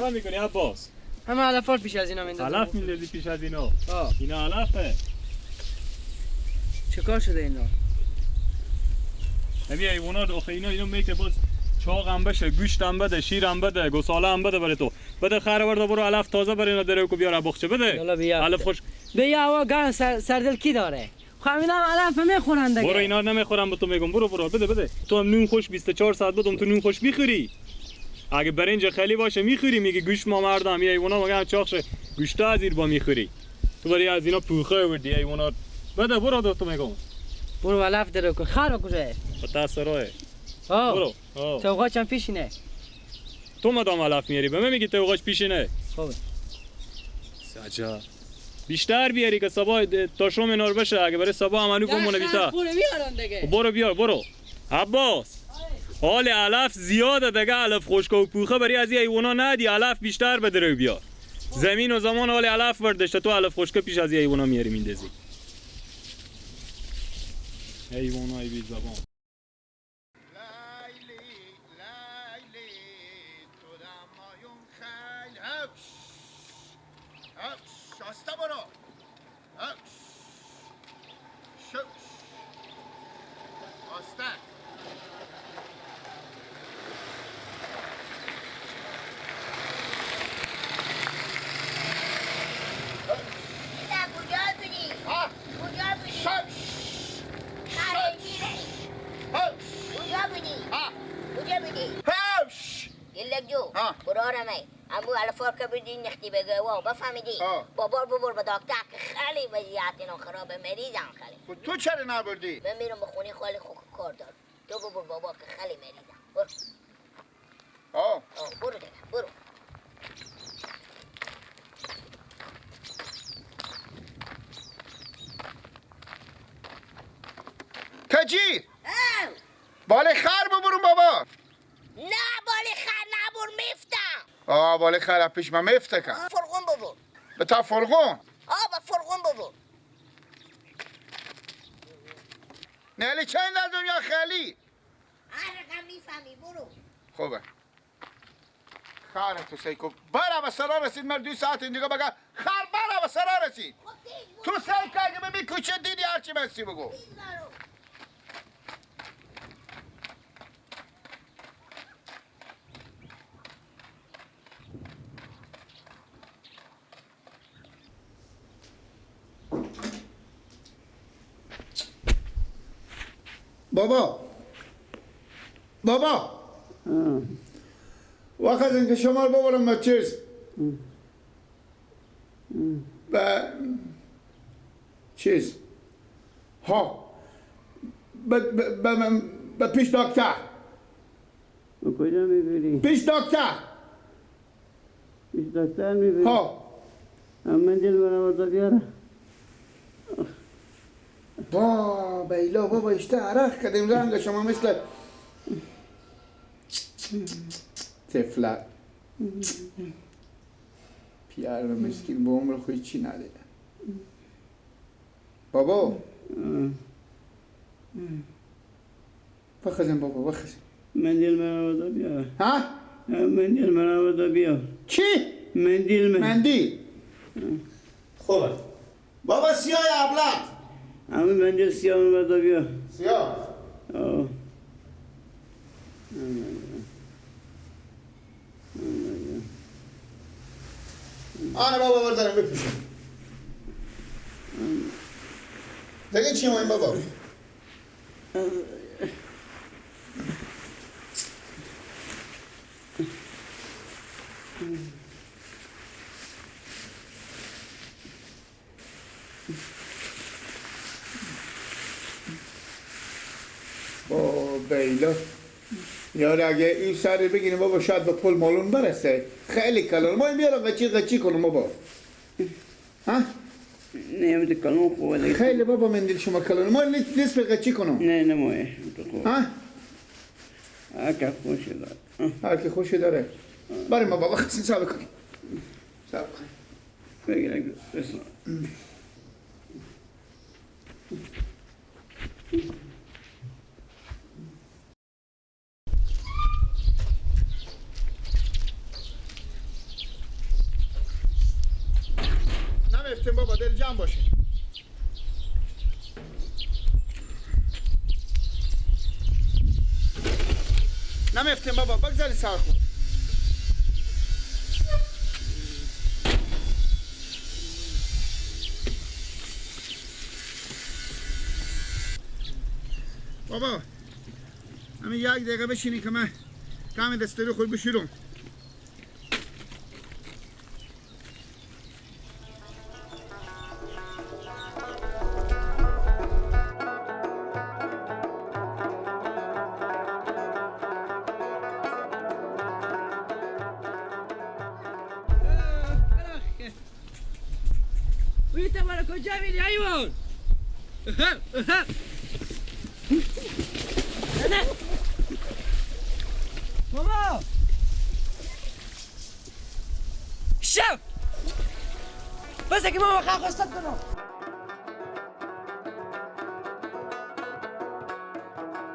چیکار میکنی عباس؟ همه علفات پیش از اینا میندازم. علف میندازی پیش از اینا؟ اینا علفه. چیکار شده اینا؟ همین حیوانات آخه اینا میکه باز چاق هم بشه، گوشت هم بده، شیر هم بده، گوساله هم بده برای تو. بده خر ورده برو علف تازه برای اینا درو کو بیار بخچه بده. علف خوش. بیا هوا گان سردل کی داره؟ خب اینا علف میخورن دیگه. برو اینا نمیخورن به تو میگم برو برو بده بده. تو هم نون خوش 24 ساعت بدم تو نون خوش میخوری. اگه برنج خیلی باشه میخوری میگه گوشت ما مردم یه حیوانا مگه چاق شه گوشت از با میخوری. تو برای از اینا پوخه آوردی حیوانا بده برو تو میگم. برو علف درو کو خر کجاست؟ تا سرای. برو. توقاچ هم پیشینه. تو مدام علف میاری به من میگی توقاچ پیشینه. خوبه. سجا. بیشتر بیاری که صبح تا شام نار بشه اگه برای صبح هم هنو بمونه بیشتر. برو بیار برو. عباس. حال علف زیاده دیگه علف خشک و پوخه برای از این حیوانا ندی علف بیشتر بده بیار. زمین و زمان حال علف برداشته تو علف خشک پیش از این حیوانا میاری میندازی. حیوانای بی زبان. بابا ببر به دکتر که خیلی وضعیت اینا خرابه مریضم خیلی. تو چرا نبردی؟ من میرم به خونه خالی خوب کار دارم. تو ببر بابا که خیلی مریضم. برو. آه برو دیگه برو. کجی؟ باله خر ببرم بابا. نه باله خر نبر میفتم. آه باله خر پیش من میفته که. فرغون ببر. به تا فرغون؟ آه به فرغون ببر. نلی چند از دنیا خیلی؟ هر رقم میفهمی برو. خوبه. خر تو سیکو برا به سرا رسید من 2 ساعت دیگه بگم خر برا به سرا رسید. تو سیکو اگه ببین کوچه دیدی هرچی بسی بگو. بابا بابا وقت از اینکه شما رو ببرم به چیز به چیز ها به پیش دکتر. به کجا میبری؟ پیش دکتر. پیش دکتر میبری؟ ها. من دل برم بیاره. با بیلا بابا اشته عرق کردیم رنگ شما مثل طفلک پیر مسکین با عمر خود چی ندیده بابا. بخزن بابا بخزن. مندیل من آورده بیا. ها؟ مندیل من آورده بیا. چی؟ مندیل من. مندیل خوبه بابا. سیاه ابلق همون مندیل سیاه من بیا. سیاه؟ آه. آنه بابا بردارم بپوشم دیگه چی مهم بابا؟ با بیلا یار اگه این سر بگیریم بابا شاید به پل مالون برسه. خیلی کلون ما این بیارم قچی قچی کنم بابا. ها؟ نه میده کلون خوبه. خیلی بابا مندیل شما کلون ما نصف قچی کنم. نه نه مایه ها؟ هر که خوشی داره. هر که خوشی داره. بریم بابا خیلی صبر کنیم. صبر کنیم. بگیرم بسن. باشین. نمیفتیم بابا، بگذاری سر خود. بابا همین یک دقیقه بشینی که من کمی دستوری خود بشیرم. کجا میری ایوان؟ نه بابا شب بس که ماما خواستت کنم.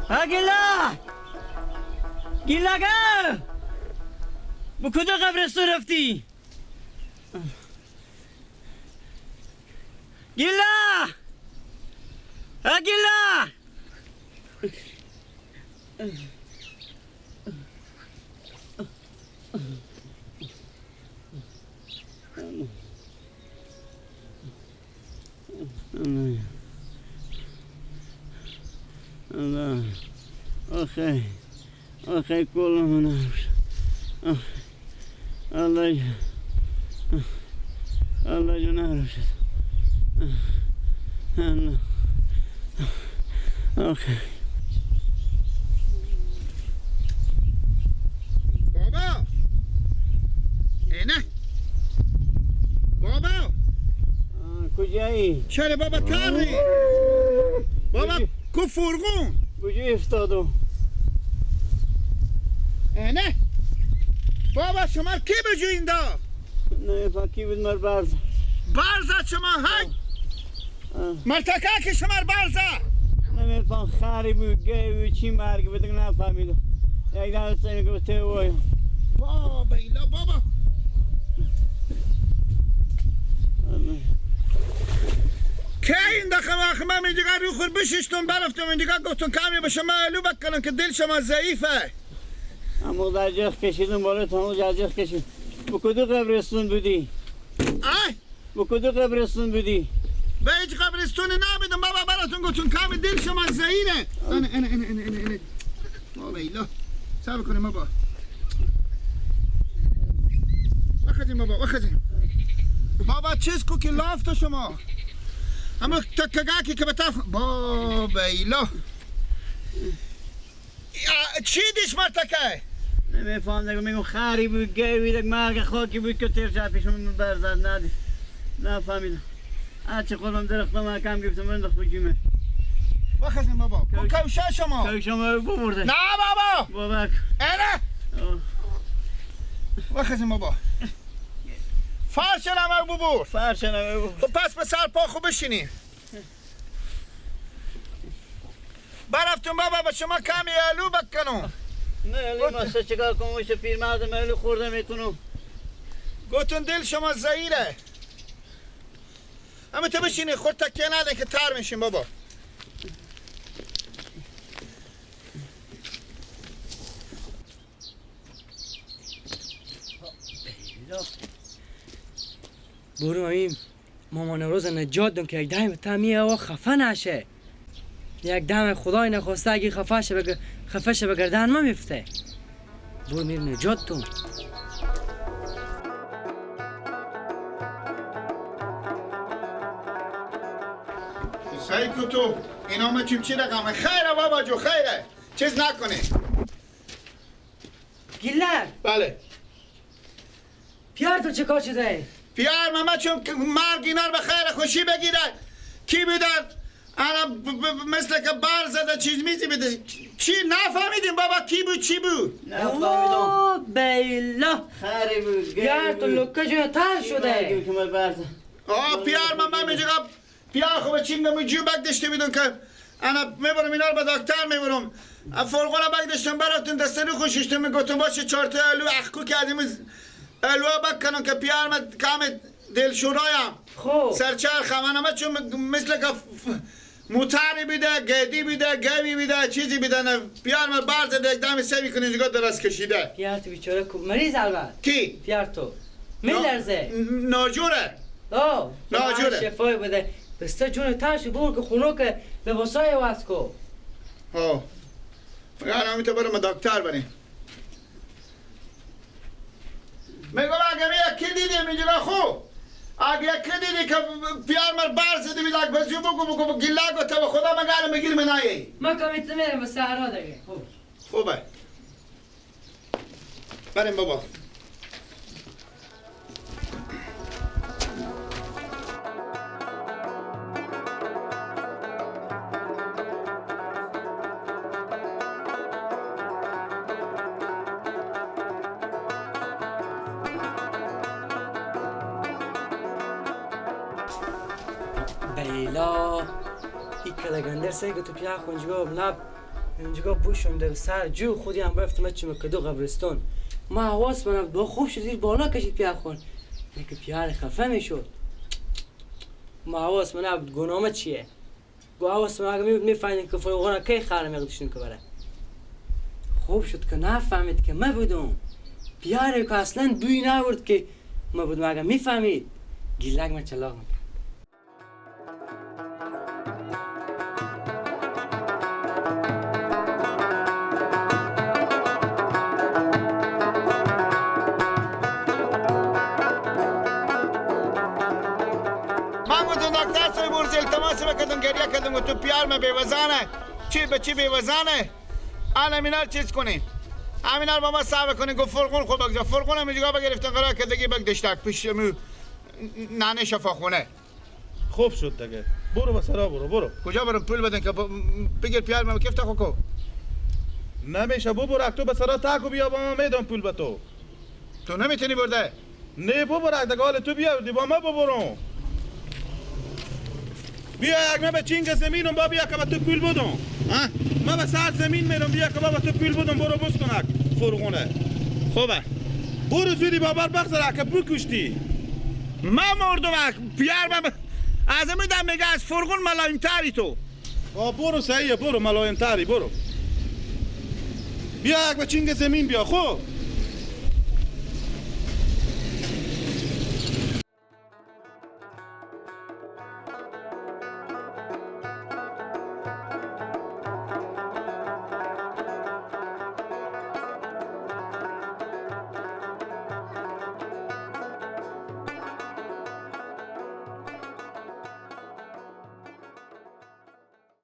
ها گیلا گیلا گا با کجا قبرستون رفتی؟ گیلا ها گیلا الله آخه آخه کلم الله الله جون شد. الله آخه بابا اینه بابا کجایی؟ چرا بابا تری؟ بابا کو فرغون؟ کجا افتادم؟ اینه بابا شما کی بجوین دا؟ نه کی بود مر برز برزد شما های مرتکه که شما برزد نمیفهم خری بود گی بود چی مرگ بود نفهمیدم. یک دفعه سینه گفته وای بابا ایلا بابا که این دخم آخه من اینجا رو خور بششتون برفتم اینجا گفتون کمی به شما الو بکنم که دل شما ضعیفه. اما در جخ کشیدم بالا تا در جخ کشید. به کدو قبرستون بودی؟ ای؟ به کدو قبرستون بودی؟ به هیچ قبرستونی نبودم بابا براتون گفتون کمی دل شما ضعیفه. اینه اینه اینه اینه اینه بابا ایلا صبر کنیم بابا. بخزیم بابا بخزیم بابا چیز کو که لافت شما همه تکگاکی که به طرف بابا ایلا چی دیش مرتکه؟ نمیفهم دیگه میگم خری بود گی بود مرگ خاکی بود که تیر شد پیشم برزد ندید نفهمیدم. هرچی خودم درختم کم گرفتم انداخت به جیمه. بخزیم بابا اون کوشه شما کوشه ما ببرده. نه بابا بابا اینه بخزیم بابا فرش نمک ببر فرش نمک ببر. خب پس به سر پا خوب بشینیم. برفتون بابا به شما کمی الو بکنم. نه الو ماسه چیکار کنم واسه پیرمرد الو خورده میتونم. گفتون دل شما زهیره. اما تو بشینی خود تکیه نده که تر میشیم بابا. برو این مامان روز نجات دم که یک دم تا هوا خفه نشه. یک دم خدای نخواسته اگه خفه شه خفه شه به گردن ما میفته. برو میر نجات دم. سعی کو تو اینا ما چیم چی رقمه. خیره بابا جو خیره چیز نکنی. گیلر بله پیار تو چه کار شده؟ پیار ماما چون مرگ اینا رو به خیر خوشی بگیره. کی بودن؟ انا مثل که بر زده چیز میزی بده. چی نفهمیدیم بابا کی بود چی بود؟ نفهمیدم بیلا خری بود پیار تو لکه جوی تر شده. آه پیار ماما میگه پیار خوب چی میگم جو بگ داشته بیدون که انا میبرم اینا رو به دکتر میبرم. فرقونا بگ داشتم براتون دست رو خوششتم میگفتم باشه چهار تا الو اخکو کردیم الو بکنم که پیار ما کم دلشورایم. خب سرچرخ من چون مثل که موتری بیده، گدی بیده، گوی بیده، چیزی بیده، نه پیار من برز یک دم سه میکنی اینجا دراز کشیده. پیار تو بیچاره مریض البته. کی؟ پیار تو میلرزه. ناجوره. آه ناجوره. شفای بده. دسته جون تاشو برو که خونه که لباسای عوض کو. آه مگر همین تو برم دکتر بریم. میگم اگه یکی دیدیم اینجا خوب، اگه یکی دیدی که پیار مر برز دیدی یک بزیو بگو بگو گیلا گو تا به خدا مگر میگیر منایی. ما کمیت میرم به صحرا دیگه. خوب خوبه بریم بابا. بیلا ایک کلگندر سه که تو پیا خونجگاه لب اینجا بوشونده سر جو خودی هم رفتم چم کدو قبرستون. ما حواس منم با خوب شد بالا کشید پیا خون که پیار خفه میشد. ما حواس من نبود گناه چیه. گو حواس من اگه میفهمیدین که فرغونه کی خر میگذاشتین که بره. خوب شد که نفهمید که من بودم. پیاره که اصلا بوی نبرد که من بودم. اگه میفهمید گیلک من چلاق میکرد. گریه کردم تو پیار من بیوزانه چی به چی بیوزانه. الان اینا چیز کنی، همین با ما صبر کنی. گفت فرقون خوب بگذار. فرقون هم اینجا بگرفتن قرار که دیگه بگدشتک پیش ننه شفاخونه. خوب شد دیگه. برو به سرا برو برو. کجا برم پول بدن که بگیر پیار من کیف تا کو نمیشه. ببر تو به سرا تاکو بیا با ما میدم پول به تو. تو نمیتونی برده؟ نه ببر دیگه حال تو بیا با ما ببرم. بیا یک من به چینگ زمینم با بیا که به تو پول بدم. من به سر زمین میرم بیا که با تو پول بدم. برو بستونک فرغونه. خوبه برو زودی بابر بغزر که بکشتی. من مردم پیار من از میدم میگه از فرغون ملایم تری تو. برو صحیحه برو ملایم تری برو. بیا یک به چینگ زمین بیا. خوب